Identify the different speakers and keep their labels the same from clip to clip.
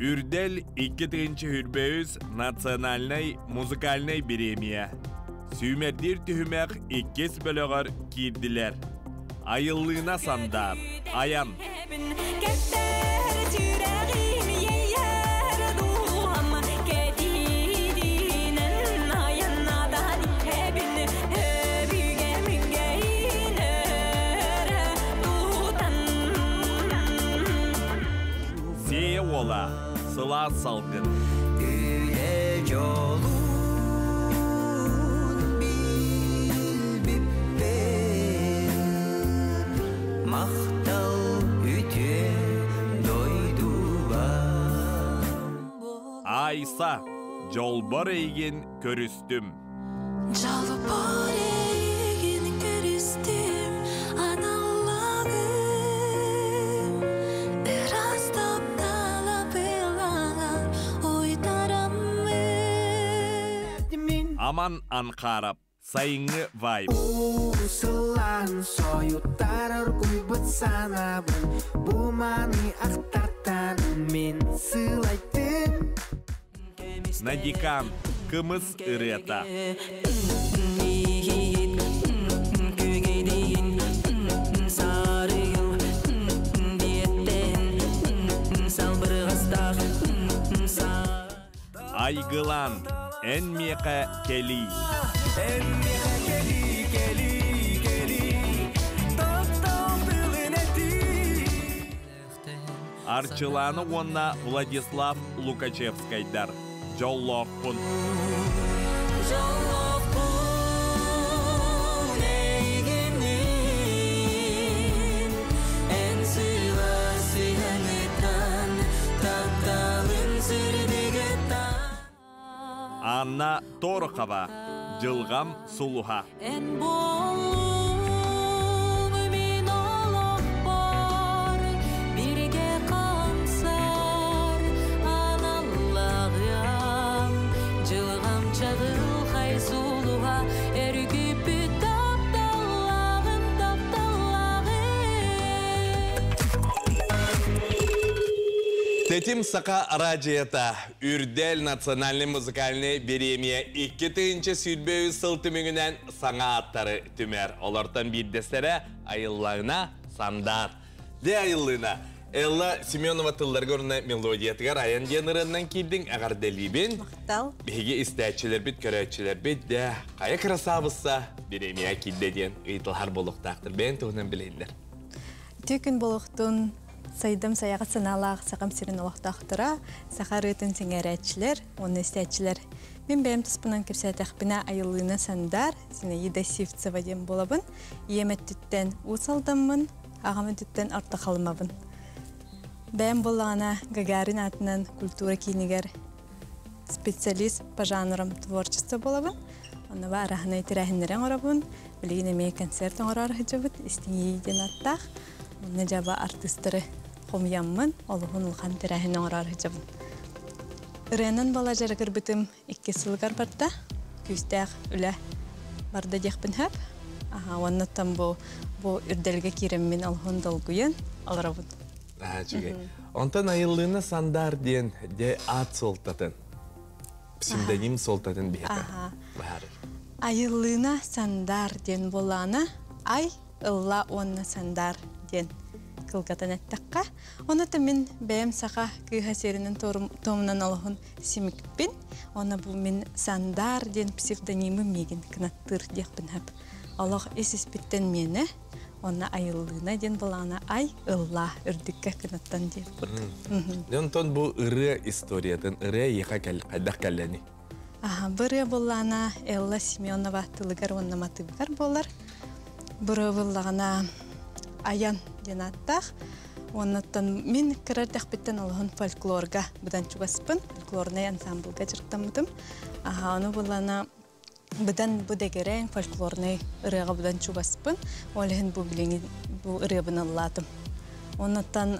Speaker 1: Үрдэл 2023 национальнай музыкальнай бириэмийэ. Сүүмэрдиир түһүмэх иккис бөлөҕөр киирдилэр. Айыллыына Сандаар, Айан. Сиэйэ уола, сылаас салгын.
Speaker 2: Үлэ дьолун билбиппин, махтал үтүө дойдуба.
Speaker 1: Айса, дьолбор эйигин көрүстүм.
Speaker 2: Дьолбор эйигин көрүстүм, аналлаҕым. Ыраас таптала былаҕар уйдараммын.
Speaker 1: Аман Анхарап, сайыҥҥы вайб.
Speaker 2: Уу сылаан сойуттар оргуйбут санаабын бу маны ахтартан мин сылайдым.
Speaker 1: Надикан, кымыс ырыата. Айгылан, эн миэхэ кэлий.
Speaker 2: Эн миэхэ кэлий, кэлий, кэлий, таптал тылын этий.
Speaker 1: Арчылаана уонна Владислав Лукачевскайдар. Дьоллоохпун.
Speaker 2: Дьоллоохпун эйигинниин, эн сылаас сыһыаныттан, тапталын сырдыгыттан.
Speaker 1: Анна Торохова, Дьылҕам сулуһа.
Speaker 2: Эн буоллуҥ мин олохпор бииргэ хамсар аналлааҕым, дьылҕам чаҕылхай сулуһа, эргиппит тапталлааҕым, тапталлааҕым.
Speaker 1: Тэтим Саха радиота Үрдэл национальнай музыкальнай бириэмийэ 2023 сыл түмүгүнэн саҥа ааттары түмэр. Олортон биирдэстэрэ Айыллаына Сандаар. Дьэ Айыллыына, Элла Семенова тылларга уонна мелодиятыгар айан диэн ырыаннан киирдиҥ, эҕэрдэлиибин.
Speaker 3: Махтал.
Speaker 1: Биһиги истээччилэрбит, көрөөччүлэрбит дэ хайа красавица бириэмийэ киирдэ диэн ыйыталаһар буолуохтаахтар. Бэйэн туһунан билиһиннэр.
Speaker 3: Үтүө күн буолуохтун сайдам сайаҕас санаалаах Сахам сирин олохтоохторо, саха ырыатын сэҥээрээччилэр уонна истээччилэр. Мин бэйэм туспунан кэпсээтэхпинэ Айыллыына Сандар, Зинаида Сивцева диэн буолабын. Ийэм өттүттэн Уус Алдаммын, аҕам өттүттэн Орто Халымабын. Бэйэм буоллаҕына Гагарин аатынан культура киинигэр специалист по жанрам творчество буолабын. Онно арааһынай тэрээһиннэри оҥоробун. Билигин эмиэ концерт оҥороор сылдьабыт, истиҥ диэн ааттаах. Онно дьаба артыыстары хомуйаммын, олуһун улахан тэрээһин оҥороор сылдьабын. Ырыанан бала дьарыгырбытым икки сылыгар барда. Күүстээх үлэ барда диэхпин сөп. Аха, уоннаттан бу бу үрдэлгэ киирэммин олуһун долгуйан олоробун.
Speaker 1: Аа, үчүгэй. Онтон Айыллыына Сандар диэн де аат суолтатын, псевдоним суолтатын биһиэхэ быһаарар.
Speaker 3: Айыллыына Сандар диэн буоллаҕына, ай, ылла уонна сандар диэн кылгатан эттэххэ, онно мин бэйэм саха кыыһа сиэринэн туомунан олоһун симикпин, уонна бу мин Сандар диэн псевдонимым миигин кынаттыыр диэхпин сөп. Олох ис-испиттэн миэнэ, уонна айыллыына диэн буоллаҕына ай, ыллаа үрдүккэ кынаттан диэн курдук.
Speaker 1: Онтон бу ырыа историятын, ырыа эйиэхэ хайдах кэллэний?
Speaker 3: Аха, бу ырыа буоллаҕына Элла Семенова тылыгар уонна матыыбыгар буолар. Бу ырыа буоллаҕына Айан диэн ааттаах. Уоннаттан мин кыра эрдэхпиттэн олоһун фольклорга быдан чугаспын, фольклорнай ансамблга дьарыктаммытым. Аха, ону буоллаҕына быдан бу дэгэрэн фольклорнай ырыаҕа быдан чугаспын. Ол иһин бу билиҥи бу ырыабын ыллаатым. Оннуттан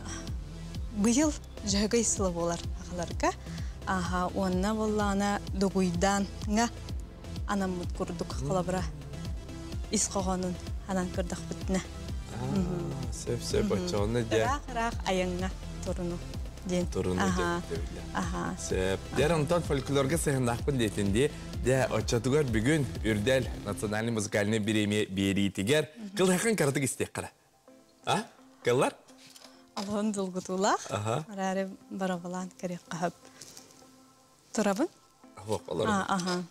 Speaker 3: быйыл Дьөһөгөй сыла буолар аҕаларга. Аха, уонна буоллаҕына дугуйдаанҥа анаммыт курдук холобура ис хоһоонун анан көрдөхпүтүнэ.
Speaker 1: Сөп сөп оччоҕуна дьэ.
Speaker 3: Ыраах ыраах айаҥҥа туруну диэн.
Speaker 1: Туруну диэн Аха. Сөп. Дьэр онтон фольклорга сыһыннаахпын диэтин дии. Дьэ оччотугар бүгүн Үрдэл национальный музыкальный бириэмийэ биэриитигэр кылыһахын кыратык истиэххэ. А? Кыллар?
Speaker 3: Алын долгутуулаах. Араары барабалаан кэриэххэ Турабын? Аха.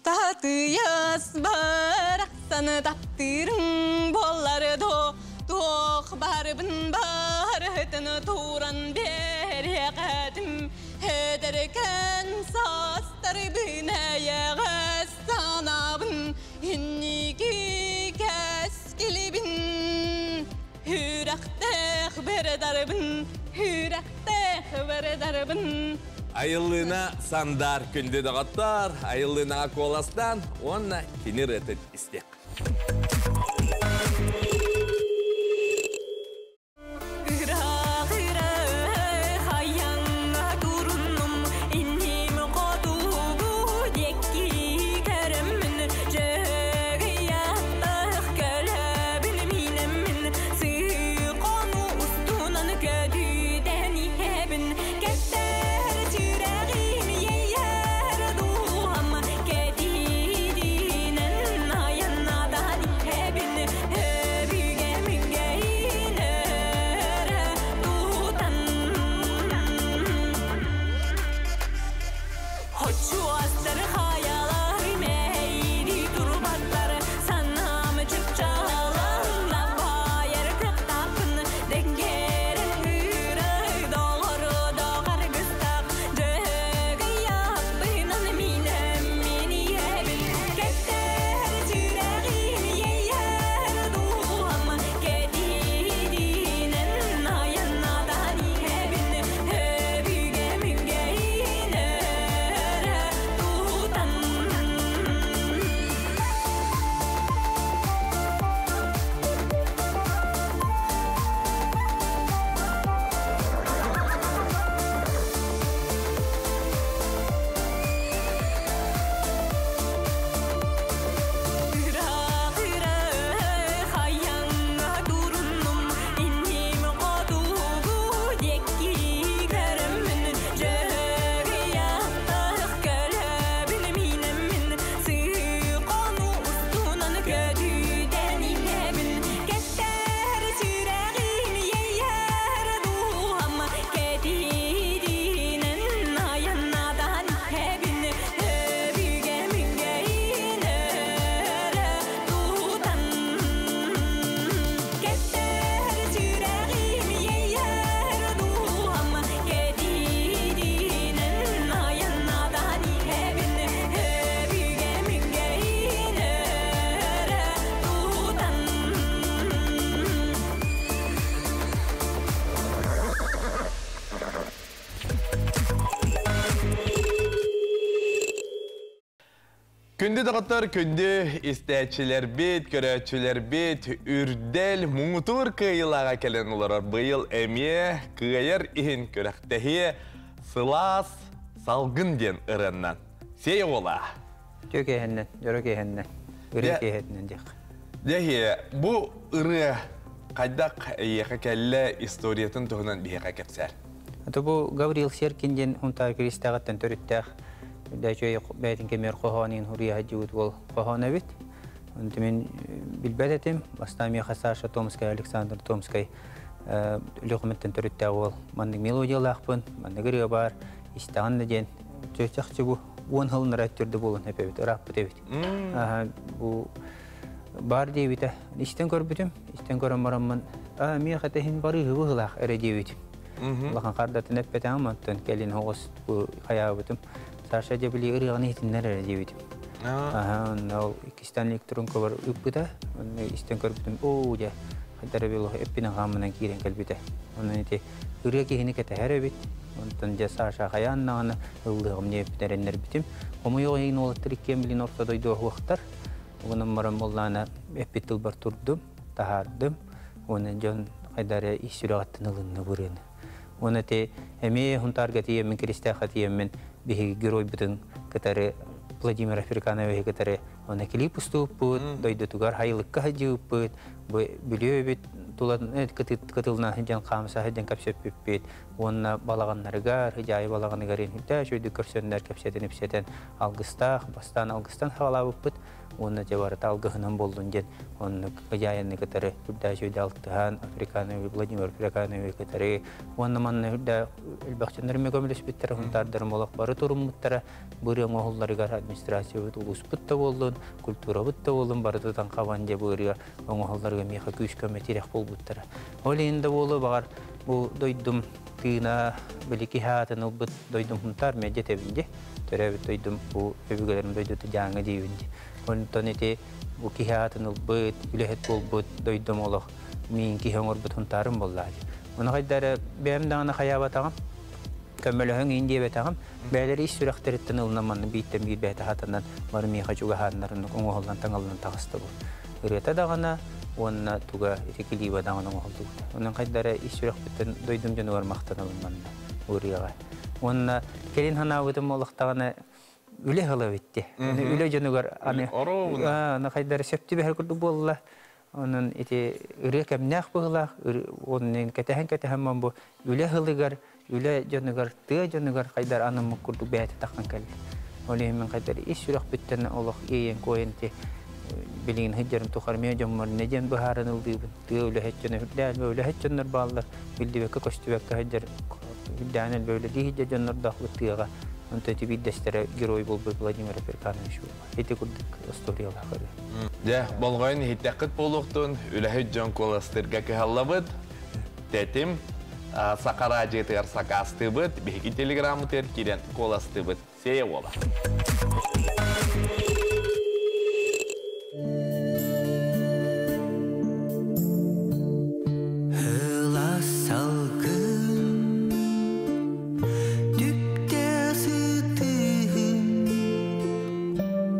Speaker 3: Татыйас барахсаны таптыырым буоллар до туох барыбын барытын тууран биэриэхэтим эдэркэн саастарбын эйэҕэс санаабын инники кэскилибин Үрэхтээх бэрэдарыбын, үрэхтээх бэрэдарыбын.
Speaker 1: Айыллыына Сандар күндү доҕоттор, Айыллыынаҕа куоластаан уонна кини ырыатын истиэх. Күндү доҕоттор, күндү истээччилэрбит, көрөөччүлэрбит, үрдэл муҥутуур кыайыылааҕа кэлэн олорор быйыл эмиэ кыайар иһин күрэхтэһиэ сылаас салгын диэн ырыаннан. Сиэй оҕолаа.
Speaker 4: Үтүө киэһэннэн, дьоро киэһэннэн, ырыа киэһэтинэн диэх.
Speaker 1: Дьэ, бу ырыа хайдах эйиэхэ кэллэ историятын туһунан биһиэхэ кэпсээр.
Speaker 4: Это бу Гаврил Серкин диэн Хунтаар Киристээҕиттэн төрүттээх Дэчөй бэйэтин кэмигэр хоһоон иһин хуруйа сылдьыбыт уол хоһоон эбит. Онту мин билбэт этим. Бастаан миэхэ Саша Томскай, Александр Томскай Лөхүмэттэн төрүттээх уол маннык мелодиялаахпын, маннык ырыа баар, истэҕин да диэн чахчы бу уон сылын түрдэ буолан эпэбит, ырааппыт эбит. Бу бар диэбитэ. Истэн көрбүтүм, истэн көрөн бараммын, а миэхэ тэһин барыыһы быһылаах эрэ диэбитим. Улахан хардатын эппэтэҕим, оттон кэлин оҕус бу хайаабытым. Саша дьэ били ырыаҕын иһитиннэр эрэ диэбитим. Аха, онно ол иккистэн электрон көбөр ыыппыта. Онно истэн көрбүтүм, оо дьэ, хайдара били эппинэн хааммынан киирэн кэлбитэ. Онон ити ырыа киһини кэтэһэр эбит. Онтон дьэ Саша хайаан даҕаны ыллыаҕым диэбиппин эрэннэрбитим. Хомойуох иһин уолаттар иккиэн билин орто дойду оһуохтар. Онон баран буоллаҕына эппит тылбар турдум, таһаардым. Уонна дьон хайдары ис сүрэҕиттэн ылынна бу ырыаны. Уонна ити эмиэ Һунтаарга тиийэммин, Киристээххэ тиийэммин биһиги геройбутун кытары Владимир Африкановиһы кытары онно клип устубуппут, дойдутугар хайылыкка сылдьыбыппыт, бу Бүлүү тулан кытылынан сылдьан хаамса сылдьан кэпсэппиппит уонна балаҕаннарыгар, Дьаайы балаҕаныгар үрдээ үчүгэйдик көрсөннөр кэпсэтэн-ипсэтэн алгыстаах, бастаан алгыстан саҕалаабыппыт уонна дьэ барыта алгыһынан буоллун диэн оннук Дьаайаны кытары үрдээ үчүгэйдик алтыһан Африканович Владимир Африканович кытары уонна манна үрдээ элбэх дьоннор эмиэ көмөлөспүттэрэ, хунтаардарым олох бары туруммуттара. Бу ырыа оҥоһулларыгар администрациябыт улууспут да буоллун, культурабыт да буоллун бары тутан хабан дьэ бу ырыа оҥоһулларыгар миэхэ күүс-көмө тирэх буолбуттара. Ол иһин да буолуо баҕар бу дойдум тыына били киһи аатын ылбыт дойдум Хунтаар мэлдьи этэбин дии. Төрөөбүт дойдум бу өбүгэлэрим дойдута Дьааҥы диибин дии. Онтон ити бу киһи аатын ылбыт, үлэһит буолбут дойдум олох миин киһи оҥорбут Хунтаарым буоллаа дии. Ону хайда эрэ бэйэм даҕаны хайаабатаҕым, көмөлөһөҥ иин диэбэтэҕим. Бэйэлэри ис сүрэхтэриттэн ылынан манна бииртэн биир бэйэтэ хатанан бары миэхэ чугаһааннарын оҥоһуллан таҥаллан таҕыста бу. Ырыата даҕаны уонна туга ити килииба даҕаны оҥоһуллубут. Онон хайда эрэ ис сүрэхпиттэн дойдум дьонугар махтанабын манна ырыаҕа. Уонна кэлин санаабытым олохтоҕуна үлэ ыла битти. Үлэ дьонугар аны аны хайда эрэ сөп түбэһэр курдук буолла. Онон ити ырыа кэмнээх быһыылаах, онон кэтэһэн-кэтэһэн бу үлэ ыһылыгар, үлэ дьонугар, тыа дьонугар хайдар анаммыт курдук бэйэтэ таххан кэллэ. Ол иһин мин хайдар ис сүрэхпиттэн олох иэйэн-куойан ити билигин сылдьарым тухары эмиэ дьоммор не диэн быһааран ыллыыбын. Тыа үлэһит дьоно үрдээн үлэһит дьоннор бааллар, биллибэккэ-көстүбэккэ сылдьар үрдээн элбэ үлэлии сылдьар дьоннордоохпут тыаҕа. Онтон ити биирдэстэрэ герой буолбут Владимир Африканович буолла. Ити курдук остуоруйалаах ырыа.
Speaker 1: Дьэ, болҕойон иһиттэххит буолуохтун, үлэһит дьон куоластыырга кыһаллабыт. Тэтим Саха радиотыгар сакаастыыбыт, биһиги телеграммытыгар киирэн куоластыыбыт. Сиэйэ уола.
Speaker 2: Ыла салгын түптэ сытыһын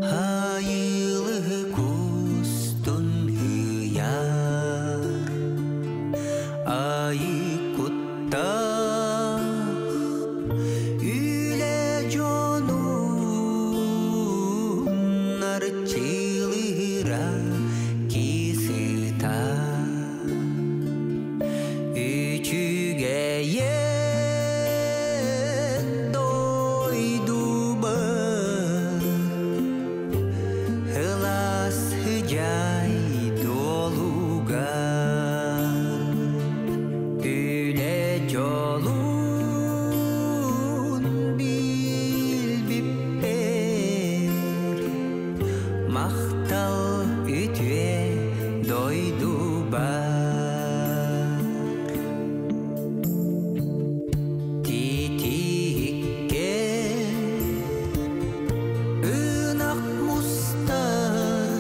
Speaker 2: Айылы кустун ыйар Айы куттах Үлэ дьонун Арчылыыра кисыта Үчүгэйэн дойдубар Ылас сыдьаай дуолугар Үлэ дьолун билбиппэр Махтал үтүө дойдубар Титииккэ ынах мустар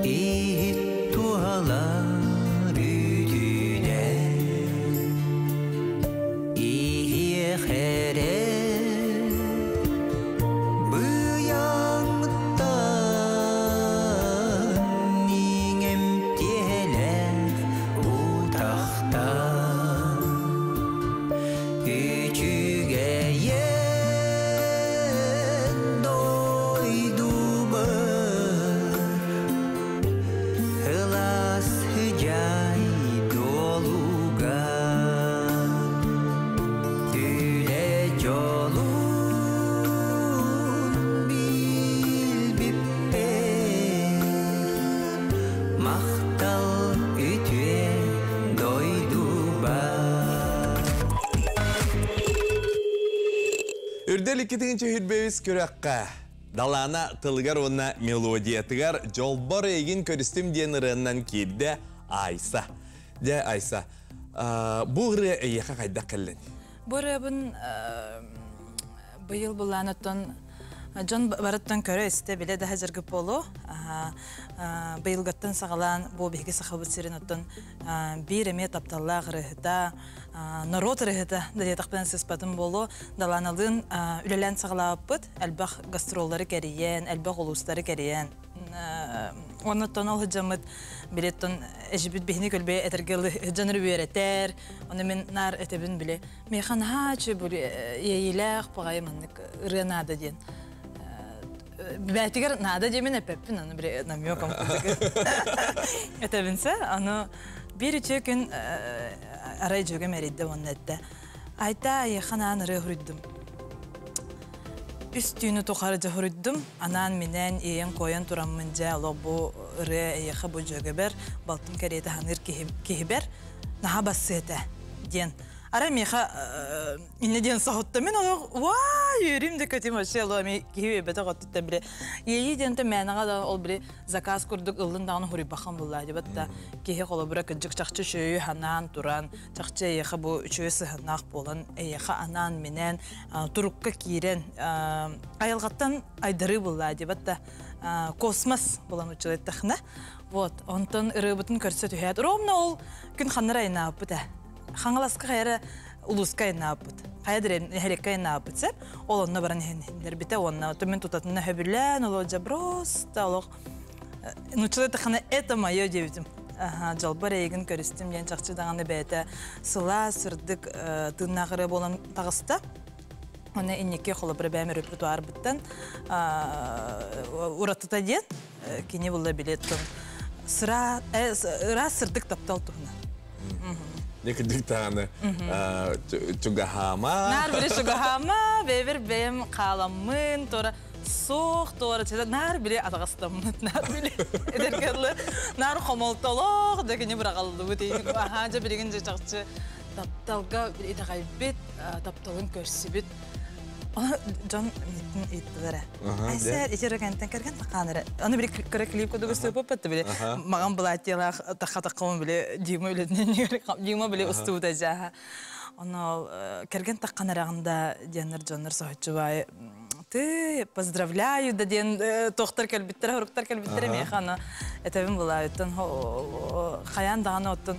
Speaker 2: Иһит туһалар үтүнэн Иһиэхэрэ Быйаҥтан иҥэмтиэлээх утахтан Үчүгэйэн дойдубар Ылас сыдьаай дуолугар Үлэ дьолун билбиппэр Махтал үтүө дойдубар
Speaker 1: Үрдэл иккитинчи хүрбэбис күрэххэ Далаана тылыгар уонна мелодиятыгар «Дьолбор эйигин көрүстүм» диэн ырыаннан киирдэ Айса. Дьэ, Айса, бу ырыа эйиэхэ хайдах кэллин?
Speaker 3: Бу ырыабын быйыл булаан оттон дьон барыттан көрө-истэ билэ да сылдьаргыт буолуо. Быйылгыттан саҕалаан бу биһиги Сахабыт сирин оттон биир эмиэ тапталлаах ырыаһыта, норуот ырыаһыта да диэтэхпинэ сыыспатым буолуо. Далааналыын үлэлээн саҕалаабыппыт. Элбэх гастроллары кэрийэн, элбэх улуустары кэрийэн.
Speaker 5: Оннуттан ол сылдьаммыт билеттон эжибит биһини көлбе этэргэл дьонор үөрэтэр. Оны мен нар этэбин биле. Механ хаачы бу иэйилээх паҕайы маннык ырыа наада диэн. Бээтигэр наада диэмин эппэппин, аны биле намёком этэбинсэ. Аны биир үтүө күн арай дьүөгэм эрийдэ уонна этте. Айта айыханаан ырыа хуруйдум. Үс түүнү тухары дьоһуруйдум, анаан минээн иэйэн койон тураммын дьэ олох бу ырыа эйиэхэ бу дьүөгэбэр, балтым кэриэтэ ханыыр киһибэр наһаа бассыа этэ диэн. Арай миэхэ иннэ диэн соһутта мин олох уаа үөрүм да көтүм вообще олох эми киһи үөйбэтэх оттуттан били иэйии диэнтэн мээнэҕэ да ол били заказ курдук ыллын даҕаны хуруйбахан буллаа дебат да киһи холобура кырдьык чахчы үчүөйү ханаан туран чахчы эйиэхэ бу үчүгэй сыһыаннаах буолан эйиэхэ анаан-минээн турукка киирэн айылҕаттан айдарыы буллаа дебат да космос булан учулайтахна вот онтон ырыабытын көрсө түһээт ровно ол күн ханнара айнааппыт э Хаҥаласка хайара улууска айнааппыт хайа дэрэ нэһилиэккэ айнааппыт сеп ол онно баран иһиннэрбитэ уонна түмүн тутатына хөбүлээн оло просто олох нуччалай это мое диэбитим. Дьолбор эйигин көрүстүм диэн чахчы даҕаны бэйэтэ сылаас, сырдык тыыннаах ырыа буолан таҕыста. Онно инники холобура бэйэм репертуарбыттан уратыта диэн кини булла билет сыра ыраас сырдык таптал туһунан.
Speaker 1: Дьэ даҕаны чугаһаама.
Speaker 5: Наар били чугаһаама, бэйбэр бэйэм хааламмын, туора суох туора чета наар били атаҕастаммыт, наар били эдэргерлы, наар хомолтолоох да кини быраҕаллыбыт. Аһаа дьэ билигин дьэ чахчы тапталга итэҕэйбит, тапталын көрсүбүт. Дьон миттин ыйыттылар. Айсэр ити ракентен кэргэн тахаанара. Аны били көрө клип курдук устууппат били маган былааттиялаах таха таххамын били Дима үлэтинен Дима били устубута жааха. Оно кэргэн тахханарагында диэннер дьоннор соһуччубай ты поздравляю да диэн тохтор кэлбиттэр хоруктар кэлбиттэр миэхэ аны этэбин булаайыттан хаян даҕаны оттон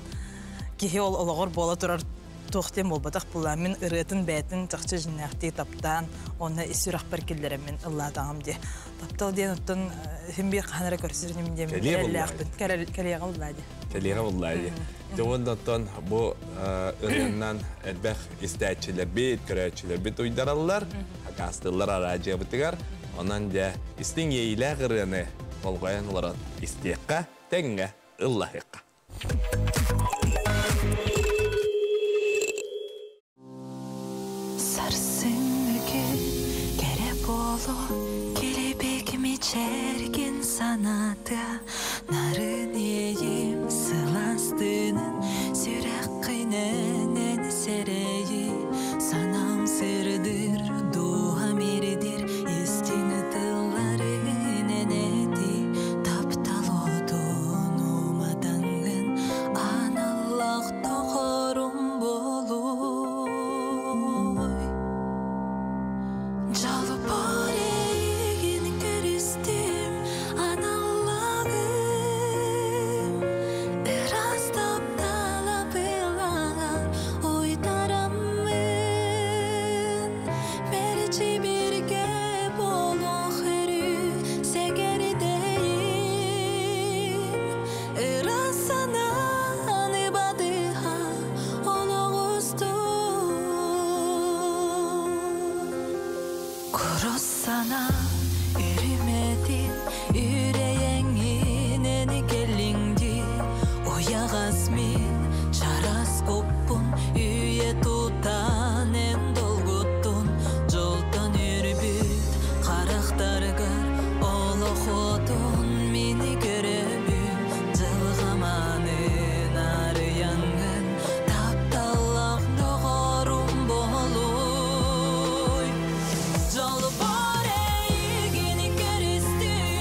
Speaker 5: киһи ол олоҕор буола турар туох диэн буолбатах буолла мин ырыатын бээтин чахчы дьиннээхтии таптаан онно ис сүрэхпэр киллэрэммин ыллаатаҕым дии таптал диэн оттон син биир хаһан эрэ көрсөрүнүм диэн эрэллээхпин кэлиэҕэ буллаа дии
Speaker 1: кэлиэҕэ буллаа дии дьэ оттон бу ырыаннан элбэх истээччилэрбит көрөөччүлэрбит уйдараллар акаастыыллар араадьыйабытыгар онон дьэ истиҥ иэйиилээх ырыаны болҕойон олорон истиэххэ тэҥҥэ ыллаһыахха.
Speaker 2: Сарсыҥҥы күн кэрэ буолуо, килбик мичээргин санаатыа, нарын иэйиим сылаас тыынын сүрэххинэн сэрэйи, санаам сырдыыр, дууһам ирдиир, истиҥ тылларын этии, таптал отун уматаҥҥын аналлаах доҕорум буолуой. Дьолбор эйигин көрүстүм, аналлааҕым, ыраас таптала былаҕар уйдараммын, мэлдьи бииргэ буолуох өрүү сэгэрдэйим, ыраас санааны бадыһа олох устун. Курус санаа үрүмэтин үрэйэҥҥинэн кэллиҥ дии, уйаҕас мин чараас куппун үйэ тутан эн долгуттун, дьолтон үрбүт харахтаргар олох отун мини көрөбүн, дьылҕаманын арыйаҥҥын тапталлаах доҕорум буолуой. Дьолбор эйигин көрүстүм,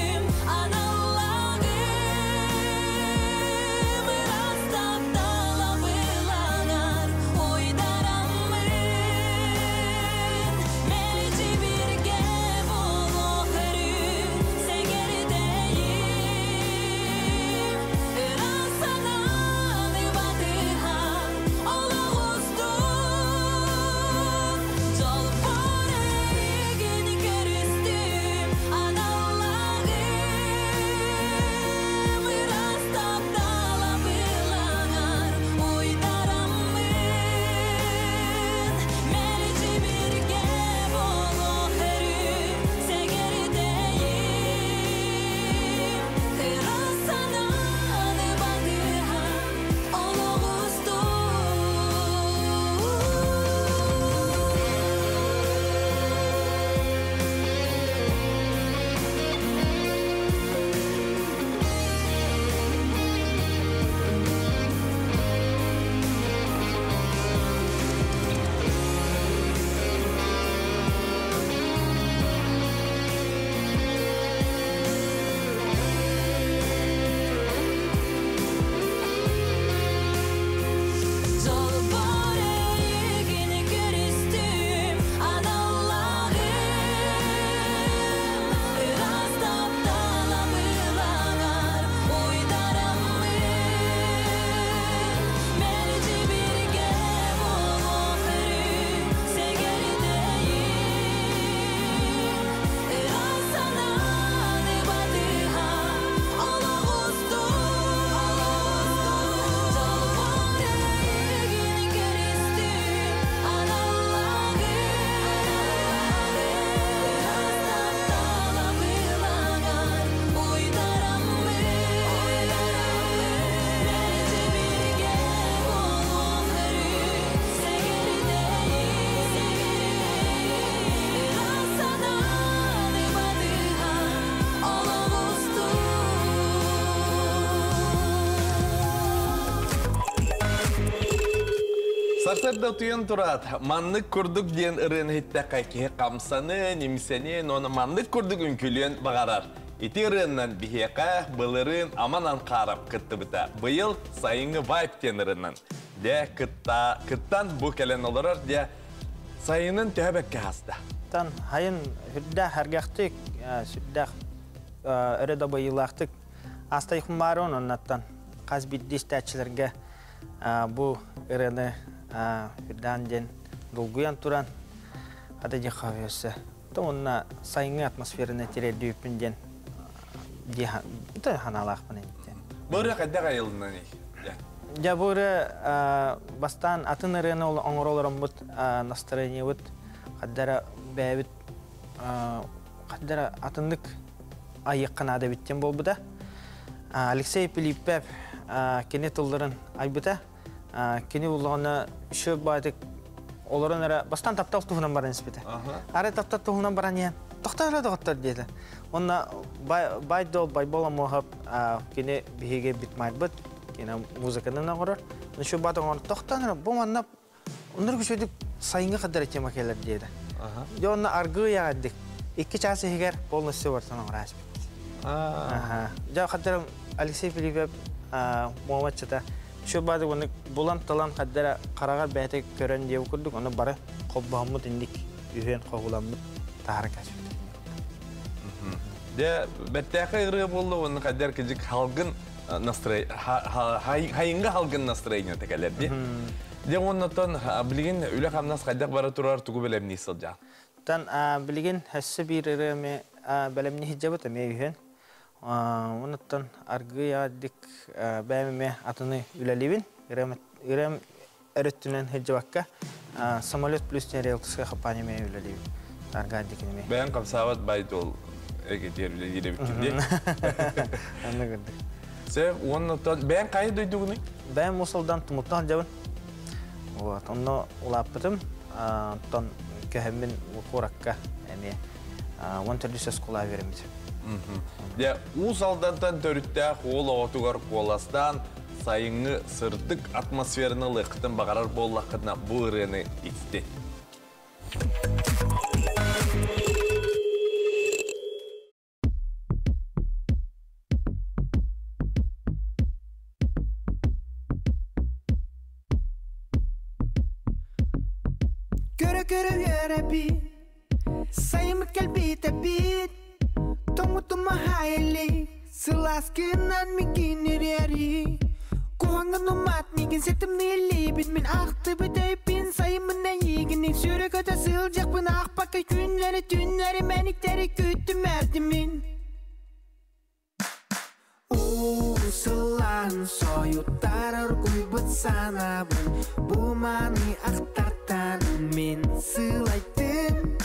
Speaker 1: Сарсыарда утуйан тураат, маннык курдук диэн ырыаны иһиттэххэ киһи хамсаныан, имсэниэн уонна маннык курдук үҥкүлүөн баҕарар. Ити ырыаннан биһиэхэ былырыын Аман Анхаарап кыттыбыта. Быйыл сайыҥҥы вайб диэн ырыанан дьэ кытта кыттан бу кэлэн олорор дьэ сайынын төһө бэккэ хаста.
Speaker 4: Тан хайын сүрдээх сэргэхтик, сүрдээх өрө дабайыылаахтык Астай Хумарон оннаттан хас биирдии истээччилэргэ бу ырыаны үрдээн диэн долгуйан туран ата дьиэ өссө уонна сайыҥҥы атмосфераны тириэрдибиппин диэн дии ханаалаахпын диэн.
Speaker 1: Бу ырыа хайдах айылыннаный?
Speaker 4: Дьэ бу ырыа бастаан атын ырыаны оҥоро олороммут настроениебыт хаддара бэйэбит хаддара атыннык айыахха наада эбит диэн буолбута. Алексей Пилиппев кини тылларын айбыта. Кини буллаҕына еще баатык олорон эрэ бастаан таптал туһунан баран испитэ. Арай таптал туһунан баран иһэн тохтоо эрэ доҕоттор диэтэ. Онно Байдол Байбол Амуохап кини биһиги битмайбыт, кини музыканан оҥорор. Еще баат оҥорон тохтоон эрэ бу манна Оннук үчүгэйдик сайыҥҥы хадара тема кэлэр диэтэ. Дьэ онно аргыый аҕайдык. Икки чаас иһигэр полностью бартан оҥоро ааспыт. Дьэ хадара Алексей Филиппов муоматчыта үчүгэй баадык оннук булан-талан хадара хараҕар бэйэтэ көрөн диэбит курдук ону бары холбоһоммут инник үһүөн хоһууламмыт таһара кэспит.
Speaker 1: Дьэ бэртээхэй ырыа буолла уонна хайдар кыдьык халгын настрой хайыҥҥа халгын настроениета кэлэр дии. Дьэ уоннаттан билигин үлэ-хамнас хайдах бара турар тугу бэлэмнии сылдьаҕын?
Speaker 4: Тан билигин өссө биир ырыа бэлэмнии сылдьабыт эмиэ үһүөн. Онуттан аргыый ааддик бэйэм эмиэ атыны үлэлиибин. Ырыам өрүттүнэн сылдьыбакка самолет плюс риэлторская компания эмиэ үлэлиибин. Аргааддик эмиэ.
Speaker 1: Бэйэҥ хамсаабат бай-дуол эгитиэр үлэлиир эбиккин дии.
Speaker 4: Оннук үрдүк.
Speaker 1: Сөп, уонна бэйэҥ хайа дойдугунуй?
Speaker 4: Бэйэм Мусалдан Тумуттан сылдьабын. Вот, онно улааппытым. Онтон көһөммүн куоракка эмиэ 14 оскуола үөрэммитим.
Speaker 1: Дьэ, Уус Алдантан төрүттээх уол оҕотугар куоластаан сайыҥҥы сырдык атмосфераны ылыаххытын баҕарар буоллаххытына бу ырыаны исти.
Speaker 6: Көрө-көрө үөрэбин, сайыммыт кэлбитэ бит, тоҥмутум аһайылли, сылааскынан миигин ириэри. Куһаҥҥын умат миигин ситимнииллибит, мин ахтыбыт өйбүн сайыммын эйигин сүрэ көтө сылдьахпын аахпакка күннэри түннэри мэниктэри күттүм эрдим мин. Уусулаан сойуттар оргуйбут санаабын бу маны ахтартан мин сылайдым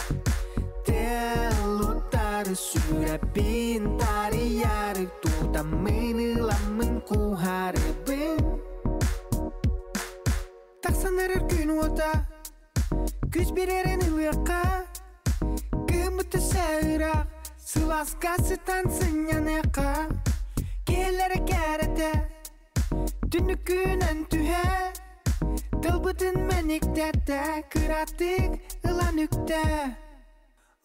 Speaker 6: Телуттары сүрэппин тарыйары тутаммын ыламмын куһарыбын Тахсан эрэр күн уота Күс биэрэрин ылыахха Кыһыммыт өссө ыраах Сылааска сытан сынньаныахха Киһилэрэ кэрэтэ Түннүккүнэн түһэ Тылбытын мэниктэтэ Кыратык ылан үктэ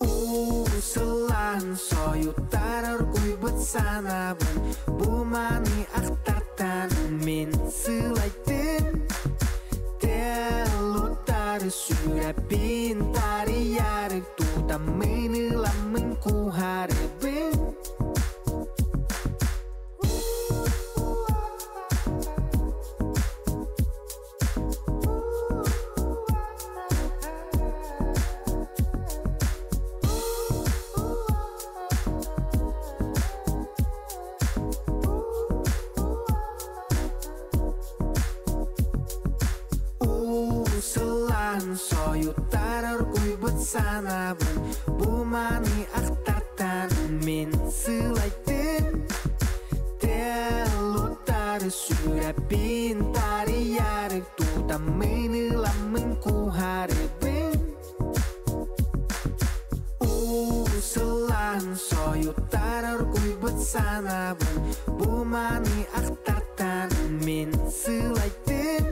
Speaker 6: Уусулаан сойуттар оргуйбут санаабын Бу маны ахтартан мин сылайдым Телуттары сүрэппин тарыйары тутаммын ыламмын куһарыбын Уусулаан сойуттар оргуйбут санаабын Бу маны ахтартан мин сылайдым Телуттары сүрэппин тарыйары тутаммын ыламмын куһарыбын Уусулаан сойуттар оргуйбут санаабын Бу маны ахтартан мин сылайдым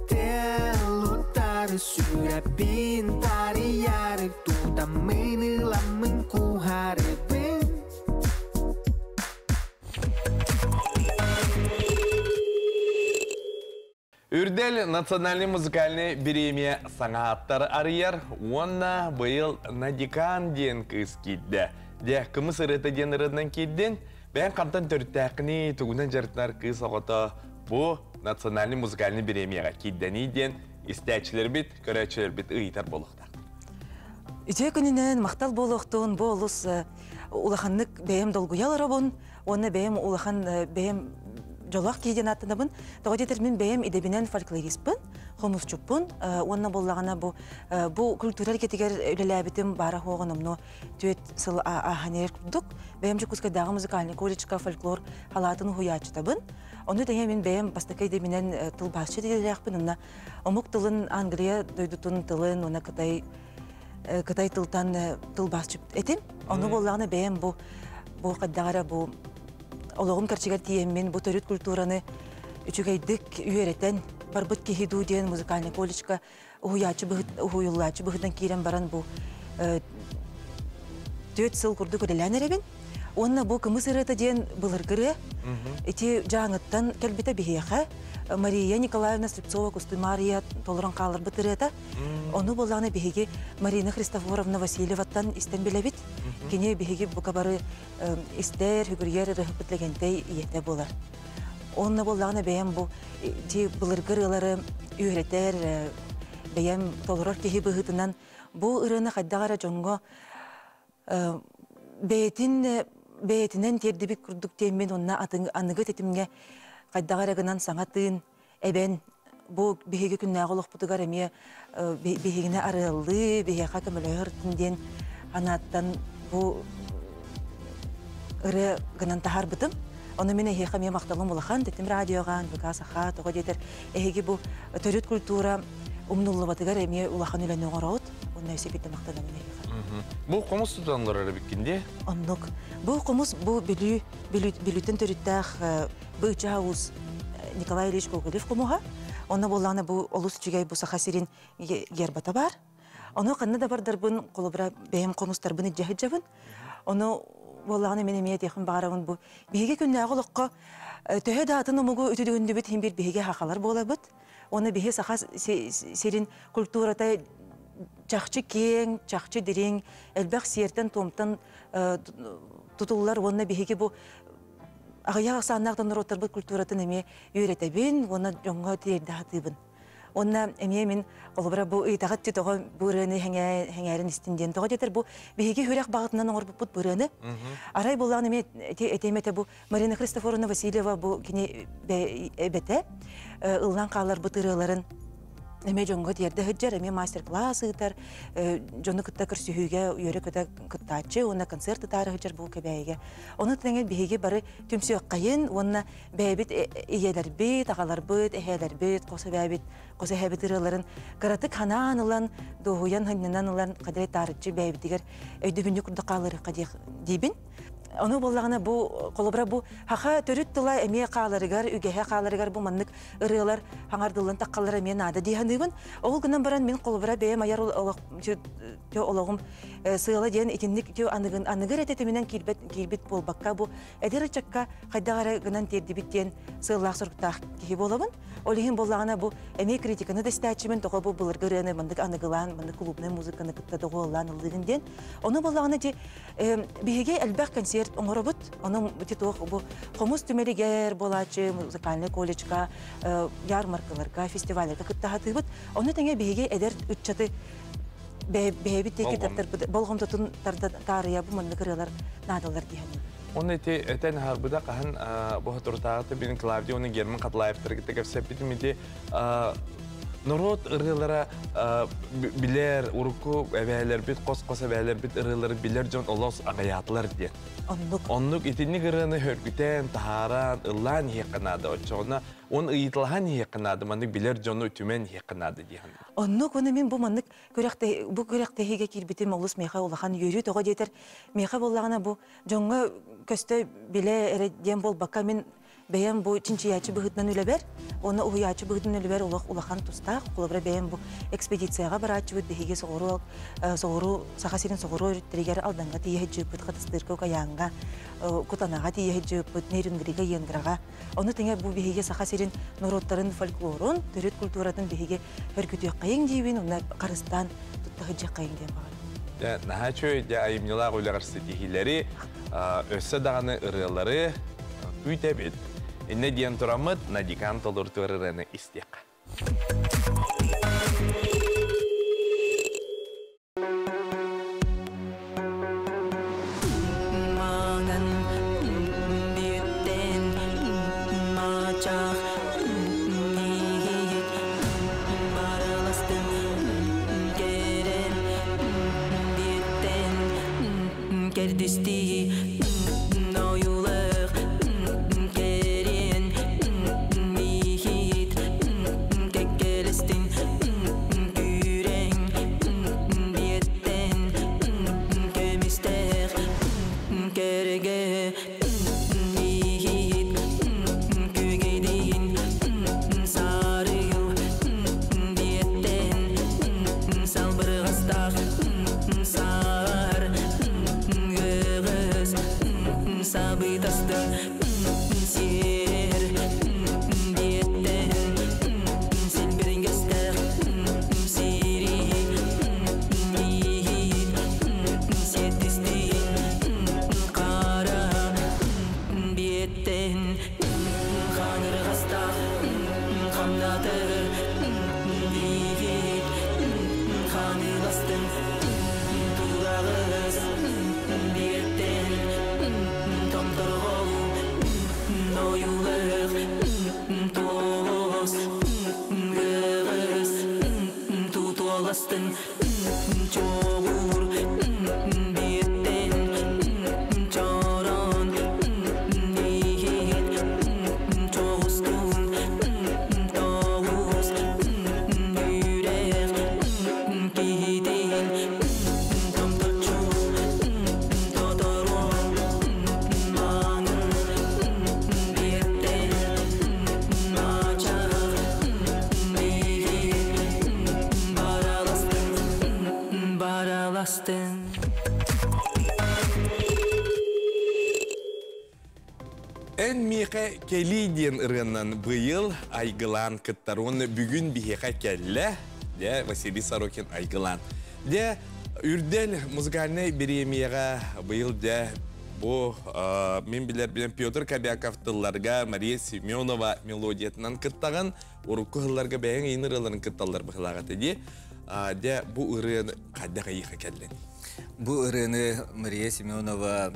Speaker 6: Телуттары сүрэппин тарыйары Тутаммын ыламмын куһарыбын.
Speaker 1: Үрдэл национальный музыкальный бириэмийэ саҥа ааттар арыйар уонна быйыл Надикан диэн кыыс киирдэ. Дьэ, кымыс ырыата диэн ырыанан киирдин. Бэйэҥ хантан төрүттээххиний, тугунан дьарыктанар кыыс оҕото бу национальный музыкальный бириэмийэҕэ киирдэний диэн истээччилэрбит, көрөөччүлэрбит ыйытар буолуохтаах.
Speaker 7: Үтүө күнүнэн махтал буолуохтун бу олус улаханнык бэйэм долгуйа олоробун уонна бэйэм улахан бэйэм дьолоох киһи диэн ааттанабын. Тоҕо диэтэр мин бэйэм идэбинэн фольклористпын, хомусчуппун уонна буоллаҕына бу бу культура эргэтигэр үлэлээбитим баара суоҕун номнуо түөрт сыл ааһан эрэр курдук. Бэйэм Дьокуускайдааҕы музыкальный колледжка фольклор халаатын уһуйааччытабын. Ону тэҥэ мин бэйэм бастакы идэбинэн тылбаасчыт идэлээхпин уонна омук тылын Англия дойдутун тылын уонна Кытай Кытай тылтан тылбаасчыт этим. Ону буоллаҕына бэйэм бу бу хайдах эрэ бу олоҕум кэрчигэр тиийэммин бу төрүт культураны үчүгэйдик үөрэтэн барбыт киһи дуу диэн музыкальный колледжка уһуйааччы уһуйуллааччы быһыытынан киирэн баран бу түөрт сыл курдук үлэлээн эрэбин. Уонна бу кымыс ырыата диэн былыргы ырыа. Ити Дьааҥыттан кэлбитэ биһиэхэ. Мария Николаевна Слепцова-Кустумария толорон хаалларбыт ырыата. Ону буоллаҕына биһиги Марина Христофоровна Васильеваттан истэн билэбит. Кини биһиги бука бары истэр, үгүрүйэр ырыаһыппыт Лэгэнтэй ийэтэ буолар. Онно буоллаҕына бэйэм бу ити былыргы ырыалары үөрэтэр, бэйэм толорор киһи быһыытынан бу ырыаны хайдах эрэ дьоҥҥо бэйэтин бэйэтинэн тиэрдибит курдук диэммин уонна аныгы тэтимҥэ хайдах эрэ гынан саҥа тыын эбэн бу биһиги күннээҕи олохпутугар эмиэ биһигини арыаллыы, биһиэхэ көмөлөһөр диэн анааттан бу ырыа гынан таһаарбытым. Ону мин эһиэхэ эмиэ махталым улахан, Тэтим радиоҕа, НВК Саха, тоҕо диэтэр эһиги бу төрүт культура умнуллубатыгар эмиэ улахан үлэни оҥороҕут. Уонна өссө биирдэ махтанабын эһиэхэ.
Speaker 1: Бу хомус тутан олорор эбиккин дии?
Speaker 7: Оннук. Бу хомус бу Бүлүү, Бүлүүттэн төрүттээх Быычаа уус Николай Ильич Гоголев хомуһа. Онно буоллаҕына бу олус үчүгэй бу Саха сирин гербата баар. Ону ханна да бардарбын, холобура бэйэм хомустарбын илдьэ сылдьабын. Ону буоллаҕына мин эмиэ этиэхпин баҕарабын бу биһиги күннээҕи олоххо төһө да атын омугу үтүдүгүндүбүт иһин биир биһиги хахалар буолабыт. Уонна биһи саха сирин культурата чахчы киэҥ, чахчы дириҥ, элбэх сиэртэн-туомтан тутуллар уонна биһиги бу аҕыйах ахсааннаах да норуоттарбыт культуратын эмиэ үөрэтэбин уонна дьоҥҥо тиэрдэ сатыыбын. Уонна эмиэ мин холобура бу ыйытаҕыт ти тоҕо бу ырыаны сэҥээрин истин диэн тоҕо диэтэр бу биһиги үрэх баҕатынан оҥорбуппут бу ырыаны. Арай буоллаҕына эмиэ этиэм этэ бу Марина Христофоровна Васильева бу кини эбэтэ ыллаан хаалларбыт ырыаларын эмиэ дьоҥҥо тиэрдэ сылдьар, эмиэ мастер-класс ыытар, дьону кытта көрсүһүүгэ үөрэ-көтө кыттааччы уонна концерт ытаары сылдьар бу Кэбээйигэ. Ону тэҥэ биһиги бары түмсүөххэйин уонна бэйэбит ийэлэрбит, аҕаларбыт, эһээлэрбит, хос эбээбит, хос эһээбит ырыаларын кыратык ханаан ылан, дуоһуйан, ханньанан ылан, хадырай таарыччы бэйэбитигэр өйдөбүнньүк курдук хаалларыахха диибин. Ону буоллаҕына бу холобура бу хаха төрүт тыла эмиэ хааларыгар, үгэһэ хааларыгар бу маннык ырыалар хаҥардыллан таххаллара эмиэ наада дии саныыбын. Ол гынан баран мин холобура бэйэм айар олоҕум сыала диэн итинник аныгын аныгы эрэ тэтиминэн киирбэт киирбит буолбакка бу эдэр ыччакка хайдах эрэ гынан тиэрдибит диэн сыаллаах-соруктаах киһи буолабын. Ол иһин буоллаҕына бу эмиэ критиканы да истээччибин тоҕо бу былыргы ырыаны маннык аныгылаан маннык клубнай музыканы кытта доҕуһуоллаан ыллыыгын диэн. Ону буоллаҕына ити биһиги элбэх концерт оҥоробут. Ону ити туох бу хомус түмэлигэр буолааччы музыкальный колледжка, ярмаркаларга, фестивалларга кытта сатыыбыт. Ону тэҥэ биһиги эдэр ыччаты бэйэбит диэки тартарбыт болҕомтотун таарыйа бу маннык ырыалар наадалар дии саныыбын.
Speaker 1: Оны ити этэн аһарбыта хаһан бу соторутааҕыта бин Клавдия уонна Герман Хатлаевтары кытта кэпсэппитим ити норуот ырыалара билэр урукку эбээлэрбит хос-хос эбээлэрбит ырыалары билэр дьон олус аҕыйаатылар диэн.
Speaker 7: Оннук.
Speaker 1: Оннук итинник ырыаны хөргүтэн, таһааран, ыллаан иһиэххэ наада оччоҕуна он ыйыталаһан иһиэххэ наада маннык билэр дьону түмэн иһиэххэ наада дии саныыбын.
Speaker 7: Оннук уонна мин бу маннык бу күрэхтэһиигэ киирбитим олус миэхэ улахан үөрүү тоҕо диэтэр миэхэ буоллаҕына бу дьоҥҥо көстө билэ эрэ диэн буолбакка мин Бэйэм бу чинчийээччи быһыытынан үлэбэр, уонна уһуйааччы быһыытынан үлэбэр олох улахан тустаах. Холобура бэйэм бу экспедицияҕа барааччыбыт биһиги соҕуруу соҕуруу Саха сирин соҕуруу өрүттэригэр Алданга тиийэ сылдьыбыппыт, Хатыстыырга, Укайааҥҥа, Кутанаҕа тиийэ сылдьыбыппыт, Нерюнгрига, Иенграҕа. Ону тэҥэ бу биһиги Саха сирин норуоттарын фольклорун, төрүт культуратын биһиги өргүтүөххэйиҥ диибин, уонна харыстаан тутта сылдьыаххайыҥ диэн баҕарабын.
Speaker 1: Дьэ, наһаа үчүгэй дьэ айымньылаах үлэҕэр ситиһиилэри, өссө даҕаны ырыалары күүтэбит. Иннэ диэн тураммыт Надикан толорутугар ырыаны истиэххэ.
Speaker 2: Маҥан бүттэн мачах иһит барыластын кэрэн бүттэн кэрдистии ойуулах кэрин иһит кэккэлэстин күрэҥ биэттэн көмүстээх кэргэ иһит күөгэйдиин сарыыл биэттэн салбырҕастаах саар ыгыс сабыйтастын сиэр биэттэн силбириҥэстээх сири иһит сиэттистиин хара биэттэн ханырҕастаах хамнатыр иһит ханыыластын тулаҕыс биэттэн томторҕол ойуулах туос гыгыс тутуоластын чоҕур биэттэн чорон иһит чоҕустун тоҕус үрэх киһитин томточчу тоторуон маҥан биэттэн мачах иһит бараластын бараластын.
Speaker 1: Эн миэхэ кэлии диэн ырыанан быйыл айгылаан кыттар уонна бүгүн биһиэхэ кэллэ, дьэ, Василий Сорокин айгылаан. Дьэ, Үрдэл музыкальнай бириэмийэҕэ быйыл дьэ бу мин билэрбинэн Петр Кобяков тылларга Мария Семенова мелодиятынан кыттаҕын, урукку сылларга бэйэҥ иин ырыаларын кытталлар быһыылаах этэ дии. Дьэ, бу ырыаны хайдах эйиэхэ кэллин?
Speaker 8: Бу ырыаны Мария Семенова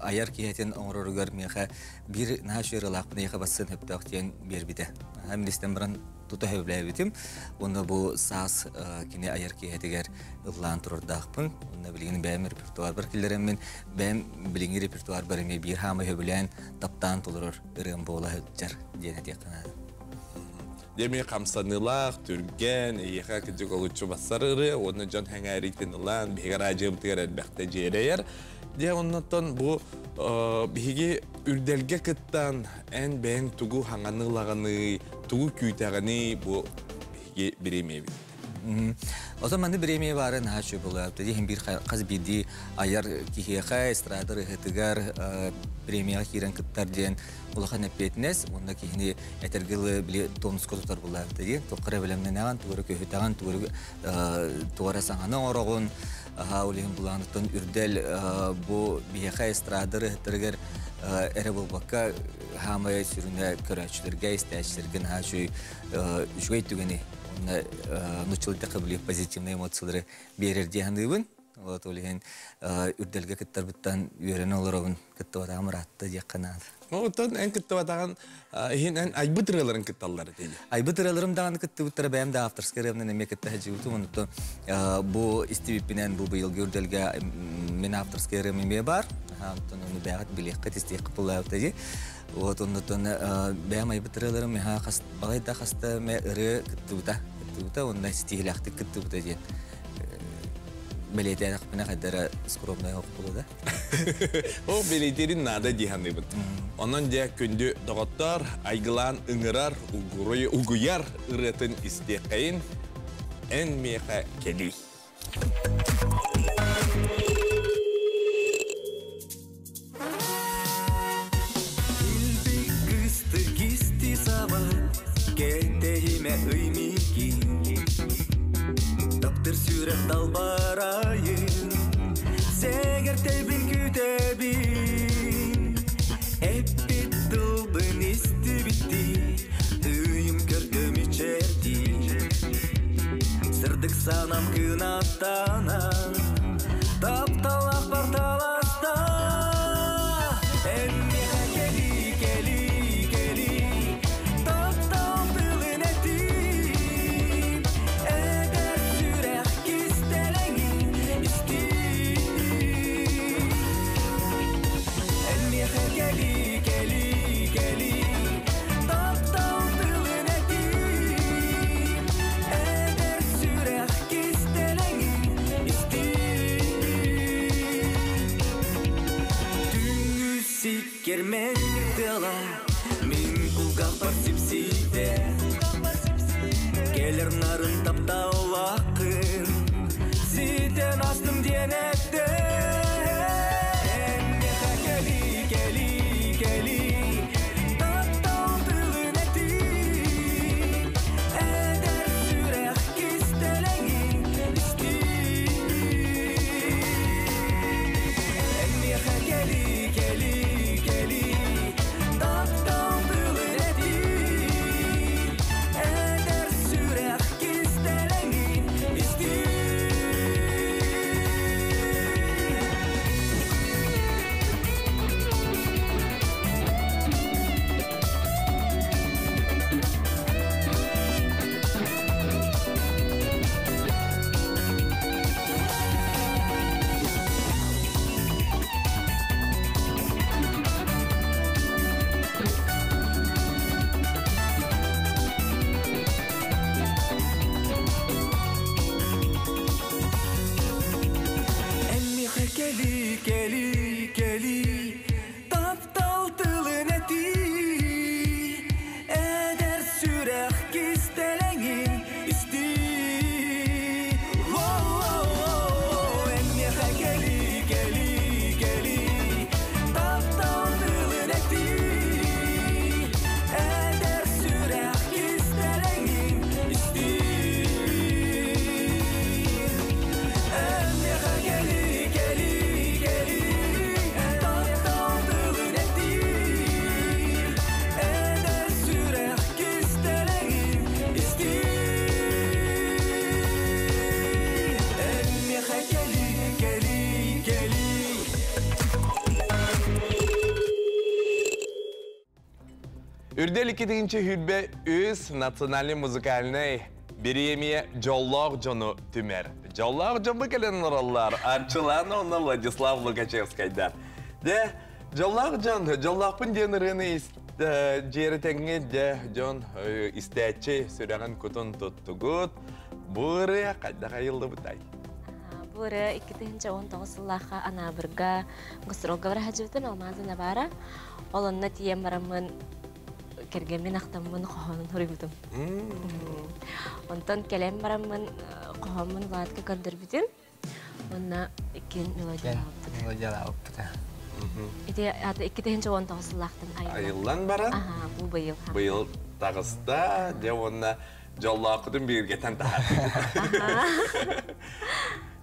Speaker 8: айар киһитин оҥороругар миэхэ биир наһаа үчүгэй ырыалаахпын эйиэхэ бассын сөптөөх диэн биэрбитэ. Мин истэн баран тута сөбүлээбитим. Уонна бу саас кини айар киһитигэр ыллаан турардаахпын. Уонна билигин бэйэм репертуарбар киллэрэммин, бэйэм билиҥҥи репертуарбар эмиэ биир хаамай сөбүлээн, таптаан толорор ырыам буола сылдьар диэн этиэххэ наада.
Speaker 1: Деми хамсаныылаах, түргэн, эйиэхэ кырдьык олуччу бассар ырыа, уонна дьон сэҥээриитин ылан, биһиги араадьыйабытыгар элбэхтэ дьиэрэйэр. Дьэ, оннуттан бу биһиги үрдэлгэ кыттан, эн бэйэҥ тугу хаҥаны ылаҕыный, тугу күүтэҕиний бу биһиги бириэмийэбит.
Speaker 8: Отон манны бириэмийэ баара наһаа үчүгэй буолар. Иһин биир хас биирдии айар киһиэхэ, эстрада ырыаһытыгар премияҕа киирэн кыттар диэн улахан эппиэтинэс уонна киһини этэргэ дылы били тонуска тутар булаабыта дии. Туохха эрэ бэлэмнэнэҕин, тугу эрэ көһүтэҕин, тугу эрэ тугу эрэ саҥаны оҥороҕун. Аһаа, ол иһин булааныттан үрдэл бу биһиэхэ эстрада ырыаһыттарыгар эрэ буолбакка хаамай сүрүнэ көрөөччүлэргэ, истээччилэргэ наһаа үчүгэй үчүгэй түгэни уонна нуччалыы били позитивные эмоциялары биэрэр дии саныыбын. Вот ол иһин үрдэлгэ кыттарбыттан үөрэнэ олоробун кыттыбатаҕым ыраатта диэххэ наада.
Speaker 1: Оттон эн кыттыбатаҕын иһин эн айбыт ырыаларын кытталлар этэ.
Speaker 8: Айбыт ырыаларым даҕаны кыттыбыттара бэйэм да авторскай ырыамнан эмиэ кытта сылдьыбытым. Онтон бу истибиппинэн бу быйылгы үрдэлгэ мин авторскай ырыам эмиэ баар. Онтон ону бэйэҕит билиэххит, истиэххит буолаабыта дии. Вот оннуттан бэйэм айбыт ырыаларым миэхэ хас балай да хаста эмэ ырыа кыттыбыта. Кыттыбыта уонна ситиһиилээхтик кыттыбыта диэн. Бэлиэтээтэхпинэ хайдара скромнай ох буолуо да.
Speaker 1: Ол бэлиэтиирин наада дии саныыбын. Онон дьэ күндү доҕоттоор, айгылаан ыҥырар, угуйар ырыатын истиэххэйин, эн миэхэ кэлиий.
Speaker 2: Килбик кысты кисти саба, кэтэһимэ ый миигин. Таптыр сүрэх далбарайын, сэгэртэбин күүтэбин. Эппит тылбын истибиттии, ыйым көрдөм ичэрдии. Сырдык санам кынаттанан, тапталах барталаста. Эн миэхэ кэли, кэли, кэли, таптал тылын этиим. Эдэр сүрэх кистэлэҥин истиим. Эн миэхэ кэли, кэли, кэли, таптал тылын этиим. Эдэр сүрэх кистэлэҥин истиим. Түҥҥү сиккэрмэн тыала мин кулгаахпар сипсийдэ. Кэлэр нарын тапталлааххын ситэн астым диэн эттэ. Эн миэхэ кэли, кэли, кэли, таптал тылын этиий. Эдэр сүрэх кистэлэҥин истиий. Эн миэхэ кэли, кэли, кэли, таптал тылын этиий. Эдэр сүрэх кистэлэҥин истиий. Эн миэхэ кэли, кэли, кэли, таптал тылын этиий. Эдэр сүрэх кистэлэҥин истиий. Воу-воу-воу, эн миэхэ кэли, кэли, кэли, таптал тылын этиий. Эдэр сүрэх кистэлэҥин истиий. Эн миэхэ кэли, кэли, кэли, таптал тылын этиий. Эдэр сүрэх кистэлэҥин истиий. Эн миэхэ кэли, кэли, кэли.
Speaker 1: Үрдэл иккитинчи хүрбэ үс национальный музыкальный бириэмийэ дьоллоох дьону түмэр. Дьоллоох дьон кэлэн олороллор Арчылаана уонна Владислав Лукачевскайдар. Дьэ, дьоллоох дьон, дьоллоохпун диэн ырыаны дьиэрэтээҥҥи дьэ дьон истээччи сүрэҕин кутун туттугут. Бу ырыа хайдах айыллыбытай?
Speaker 9: Бу ырыа 2019 сыллаахха Анаабырга гастролга бара сылдьыбытым Алмазы Навара. Ол онно тиийэн бараммын кэргэммин ахтаммын хоһоонун суруйбутум. Онтон кэлэн бараммын хоһооммун Владка көрдөрбүтүм. Уонна иккиэн мелодиялаабыппыт.
Speaker 4: Мелодиялаабыппыт.
Speaker 9: Ити аты 2019 сыллаахтан айыллан.
Speaker 1: Айыллан баран?
Speaker 9: Аха, бу быйыл.
Speaker 1: Быйыл таҕыста, дьэ уонна дьоллооххутун бииргэтэн таһаардыгыт.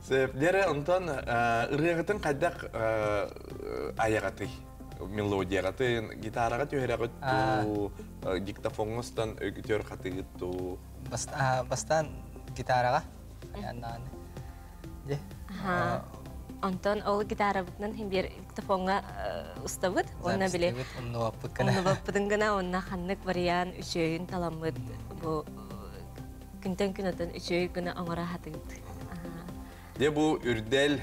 Speaker 1: Сөп. Дьэрэ, онтон ырыаҕытын хайдах айаҕатый? Мелодияҕытын, гитараҕа түһэрэҕит дуу, диктофоҥҥа устан өйгүтүөр хатыгыт дуу?
Speaker 4: Бастаан гитараҕа айаннааны. Дьэ.
Speaker 9: Онтон ол гитарабытынан хин биэр диктофоҥҥа устабыт. Уонна били
Speaker 4: умнубаппыт гына.
Speaker 9: Умнубаппытын гына уонна ханнык вариант үчүөйүн таламмыт бу күнтэн күн отон үчүөй гына оҥоро хатыгыт.
Speaker 1: Дьэ бу Үрдэл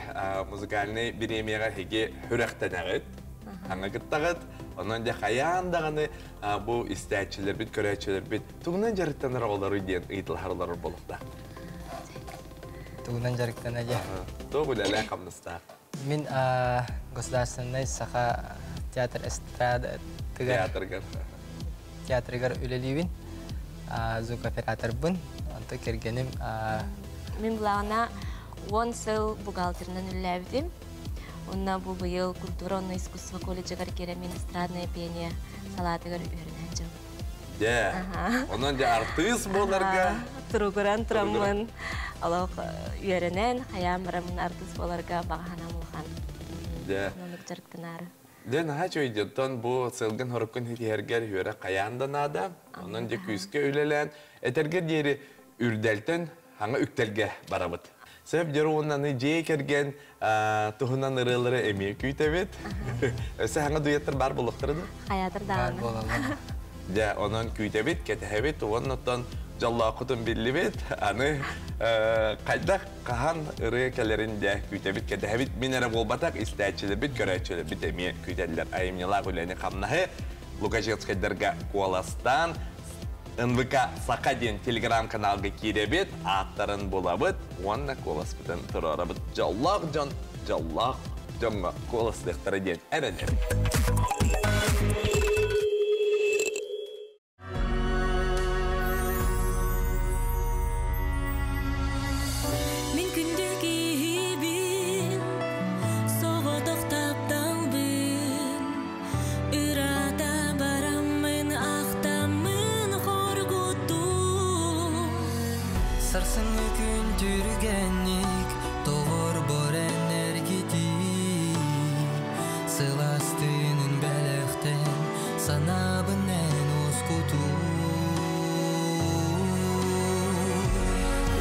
Speaker 1: музыкальнай бириэмийэҕэ эһиги сүрэхтэнэҕит, хаҥа кыттаҕыт. Онон дьэ хайаан даҕаны бу истээччилэрбит, көрөөччүлэрбит тугунан дьарыктанар оҕолоруй диэн ыйыталаһар олорор буолуохтаах.
Speaker 10: Тугунан жарыктана же.
Speaker 1: Туох үлэлээх хамнастаах?
Speaker 10: Мин государственный Саха театр эстрада
Speaker 1: Театргар.
Speaker 10: Театрыгар үлэлиибин. Звукооператорбын. Онто кэргэним
Speaker 9: Мин булаҕына 10 сыл бухгалтерынан үлэлээбитим. Онно бу быйыл культура онно искусство колледжыгар киирэммин эстрадное пение салаатыгар үөрэнээччим.
Speaker 1: Дьэ. Онон дьэ артыыс буоларга
Speaker 9: Туругуран тураммын олох үөрэнэн, хайаан бараммын артыыс буоларга баҕа санаам улахан.
Speaker 1: Дьэ.
Speaker 9: Оннук дьарыктанаары.
Speaker 1: Дьэ, наһаа үчүгэй бу сылгын хоруккун хитиһэргэр үөрэх хайаан да наада. Онон дьэ күүскэ үлэлээн, этэргэ диэри үрдэлтэн хаҥа үктэлгэ барабыт. Сөп дьэр уоннаны дьиэ кэргэн туһунан ырыалары эмиэ күүтэбит. Өссө хаҥа дуэттар бар буолуохтара да?
Speaker 9: Хайаатар даҕаны.
Speaker 1: Дьэ, онон күүтэбит, кэтэһэбит, уоннаттан дьоллооххутун биллибит. Аны хайдах хаһан ырыа кэлэрин дьэ күүтэбит, кэтэһэбит. Мин эрэ буолбатах, истээччилэрбит, көрөөччүлэрбит эмиэ күүтэллэр. Айымньылаах үлэни хамнаһы Лукачевскайдарга куоластаан НВК Саха диэн телеграм-каналга киирэбит, ааттарын булабыт, уонна куоласпытын туруорабыт. Дьоллоох дьон, дьоллоох дьоҥҥо куоластыахтара диэн эрэнэбит.
Speaker 11: Мин күндү киһибин, соҕотох тапталбын, Ырата бараммын, ахтаммын хоргуттум.
Speaker 2: Сарсыҥҥы күн түргэнник толорбор энергетик Сыластыынын бэлэхтэн санаабын эн ускутуу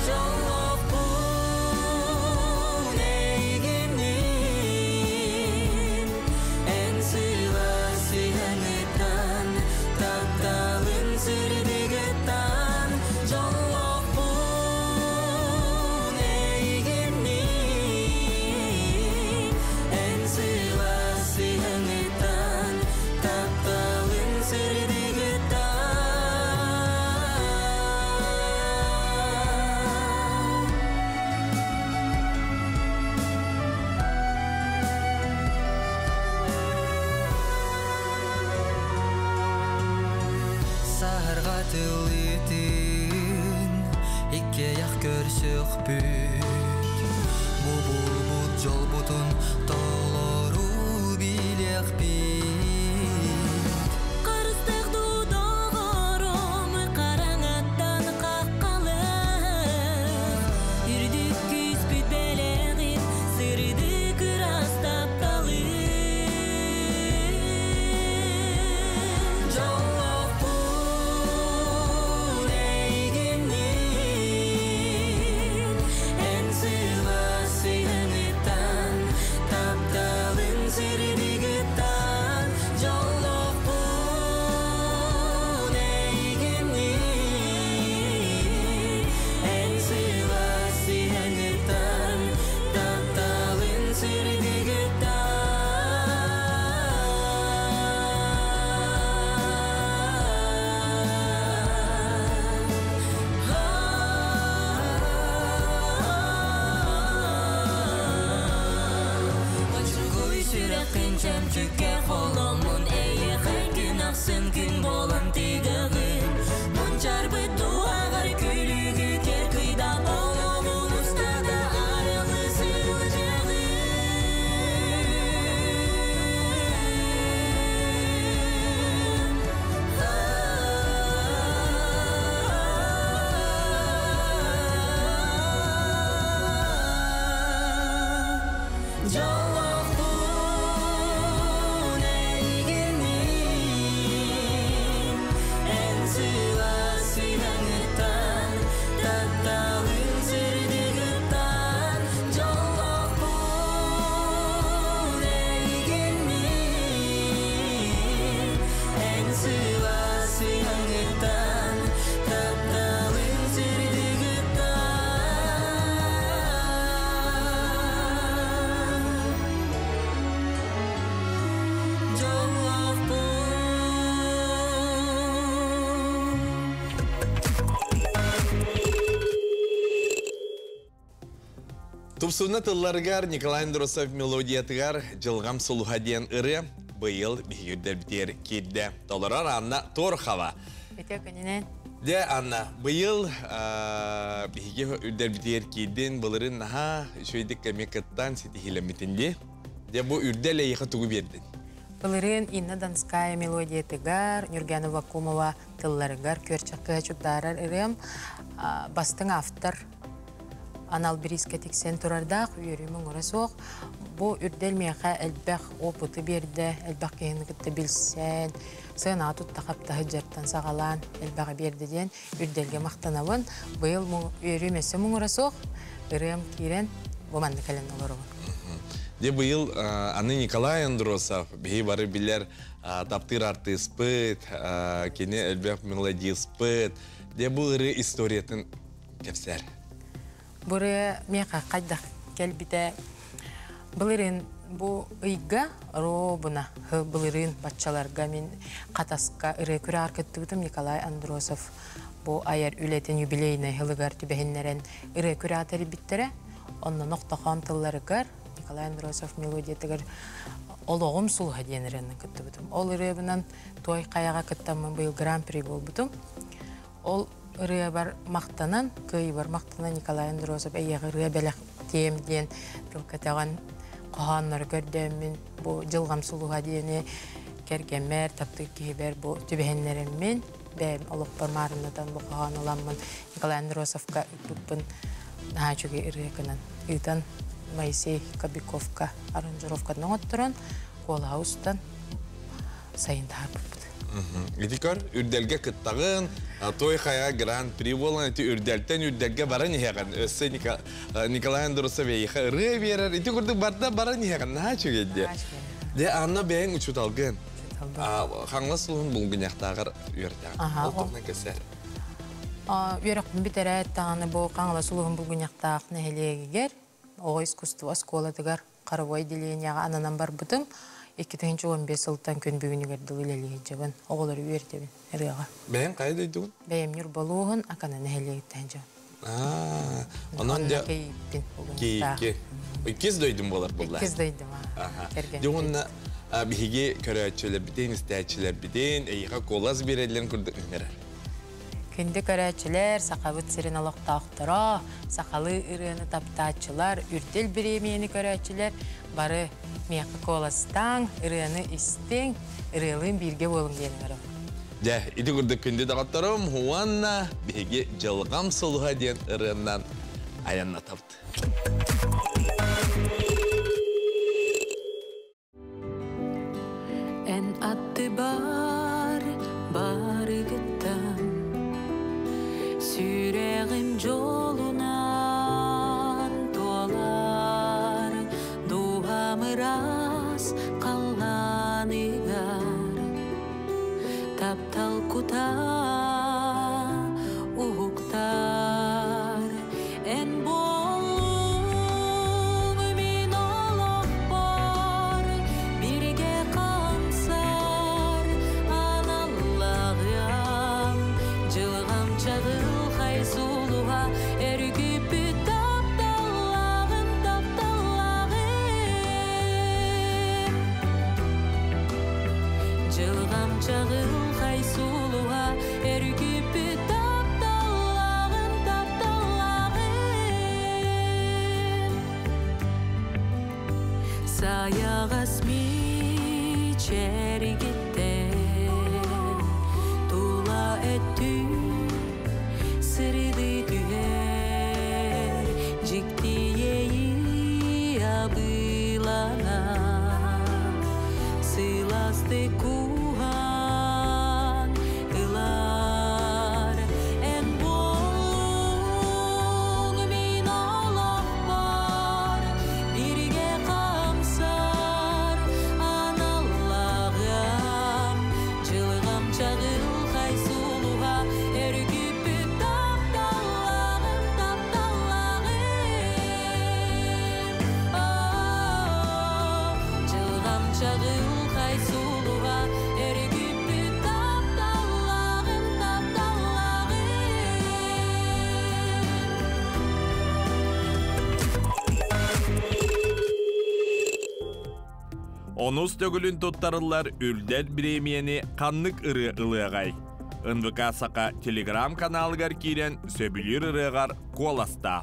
Speaker 2: Дьоллоохпун эйигинниин, эн сылаас сыһыаҥыттан, тапталын сырдыгыттан. Дьоллоохпун эйигинниин, эн сылаас сыһыаҥыттан, тапталын сырдыгыттан. Саһарга тылытын иккиэйэх көрсөхпүт Бу булбут дьолбутун толору билиэхпит
Speaker 11: Харыстык доҕорум хараҥаттан хаххалык, Үрдүк күүспүт бэлэҕин сырдык ыраас тапталын.
Speaker 2: Дьоллоохпун эйигинниин, эн сылаас сыһыаҥыттан, тапталын сырдыгыттан. Дьоллоохпун эйигинниин, эн сылаас сыһыаҥыттан, тапталын сырдыгыттан. Очугуй сүрэххин чөмчүккэ холоммун эйиэхэ күн ахсын күн буолан тыгыгын Мунчарбыт туһаҕар күлүгү кэр кыйда олоҕун устата арылы сылдьаҕын. Дьоллоохпун эйигинниин, эн сылаас сыһыаҥыттан, тапталын сырдыгыттан. Дьоллоохпун эйигинниин, эн сылаас сыһыаҥыттан, тапталын сырдыгыттан.
Speaker 1: Тупсууна тылларыгар Николай Андросов мелодиятыгар Дьылҕам сулуһа диэн ырыа быйыл биһиги үрдэлбитигэр киирдэ. Толорор Анна Торхова.
Speaker 12: Үтүө күнүнэн.
Speaker 1: Дьэ, Анна, быйыл биһиги үрдэлбитигэр киирдин, былырын наһаа үчүгэйдик кэми кыттан ситиһиилэммитин дии. Дьэ, бу үрдэл эйиэхэ тугу биэрдин?
Speaker 12: Былырыын Инна Донская мелодиятыгар, Нюргана Вакумова тылларыгар Күөрчэх кыһа чугдаарар ырыам бастыҥ автор анал бириискэ тиксэн турардаах, үөрүүм оҥоро суох. Бу үрдэл миэхэ элбэх опыты биэрдэ, элбэх киһини кытта билсэн, сыанаҕа тутта хапта сылдьартан саҕалаан элбэҕи биэрдэ диэн үрдэлгэ махтанабын. Быйыл үөрүүм өссө муҥура суох, ырыам киирэн бу манна кэлэн олоробун.
Speaker 1: Дьэ быйыл аны Николай Андросов биһи бары билэр таптыыр артыыспыт, кини элбэх мелодиспыт. Дьэ бу ырыа историятын кэпсээр.
Speaker 12: Бу ырыа миэхэ хайдах кэлбитэ былырыын бу ыйга робуна былырыын баччаларга мин Хатаска ырыа күрэҕэр кыттыбытым. Николай Андросов бу айар үлэтин юбилейнай сылыгар түбэһиннэрэн ырыа күрэҕэ тэрийбиттэрэ. Онно нохтохоон тылларыгар Николай Андросов мелодиятыгар «Олоҕум сулуһа» диэн ырыанан кыттыбытым. Ол ырыабынан Туой Хайаҕа кыттаммын быйыл гран-при буолбутум. Ол ырыабар махтанан, кыайыыбар махтанан Николай Андросов эйиэхэ ырыа бэлэхтиэм диэн тыл көтөҕөн хоһооннору көрдөөммүн, бу «Дьылҕам сулуһа» диэни кэргэммэр, таптыыр киһибэр бу түбэһиннэрэммин, бэйэм олохпор маарыннатан бу хоһоон ыламмын Николай Андросовка ыыппыппын наһаа үчүгэй ырыа гынан ыытан Моисей Кобяковка аранжировкатын оҥотторон, куолаһа устан сайын таһаарбыппыт.
Speaker 1: Ити көр, үрдэлгэ кыттаҕын, той хайа гран-при буолан, ити үрдэлтэн үрдэлгэ баран иһэҕин. Өссө Николай Андросов эйиэхэ ырыа биэрэр. Ити курдук барда баран иһэҕин. Наһаа үчүгэй дии. Дьэ, Анна бэйэҥ учууталгын. Хаҥалас улууһун Булгунньахтааҕар үөрдэҕин. Ол туһунан кэпсээр.
Speaker 12: Үөрэхпин бүтэрээт даҕаны бу Хаҥалас улууһун Булгунньахтаах нэһилиэгигэр оҕо искусство оскуолатыгар хоровой отделениеҕа ананан барбытым. 2015 сылтан күн бүгүнүгэр дылы үлэлии сылдьабын. Оҕолору үөрдэбин ырыаҕа.
Speaker 1: Бэйэҥ хайа дойдугун?
Speaker 12: Бэйэм Ньурбалууһун Акана нэһилиэгиттэн дьон.
Speaker 1: Онон дьэ
Speaker 12: Кийииппин.
Speaker 1: Кийиикки. Иккис дойдум буолар буолла.
Speaker 12: Иккис дойдум.
Speaker 1: Дьэ уонна биһиги көрөөччүлэрбитин, истээччилэрбитин эйиэхэ куолас биэрэллэрин курдук ыҥырар.
Speaker 12: Күндү көрөөччүлэр, Сахабыт сирин олохтоохторо, сахалыы ырыаны таптааччылар, үрдэл бириэмийэни көрөөччүлэр бары миэхэ куоластааҥ, ырыаны истиҥ, ырыалыын бииргэ буолуҥ диэн ыҥырабын.
Speaker 1: Дьэ, ити курдук күндү доҕотторум уонна биһиги Дьылҕам сулуһа диэн ырыаннан айаннатабыт.
Speaker 2: Эн аттыбар барыгыттан сүрэҕим дьолунан туолар, дууһам ыраас халлааныгар таптал кута уһуктар. Эн буоллуҥ мин олохпор бииргэ хамсар аналлааҕым, дьылҕам чаҕылхай сулуһа, өрүкүппүт тапталлааҕым, тапталлааҕым. Дьылҕам чаҕылхай сулуһа, өрүкүппүт тапталлааҕым, тапталлааҕым. Сайаҕас мичээргиттэн тула өттүн сырдыы түһэр, дьикти иэйии абылаҥа сылаастык кууһан ылар. Эн буоллуҥ мин олохпор бииргэ хамсар аналлааҕым, дьылҕам чаҕылхай сулуһа, өрүкүппүт тапталлааҕым, тапталлааҕым. Дьылҕам чаҕылхай сулуһа, өрүкүппүт тапталлааҕым, тапталлааҕым.
Speaker 1: Онус төгүлүн туттарыллар Үрдэл бириэмийэни ханнык ырыа ылыаҕай? НВК Саха телеграм-каналыгар киирэн сөбүлүүр ырыаҕар куоластаа.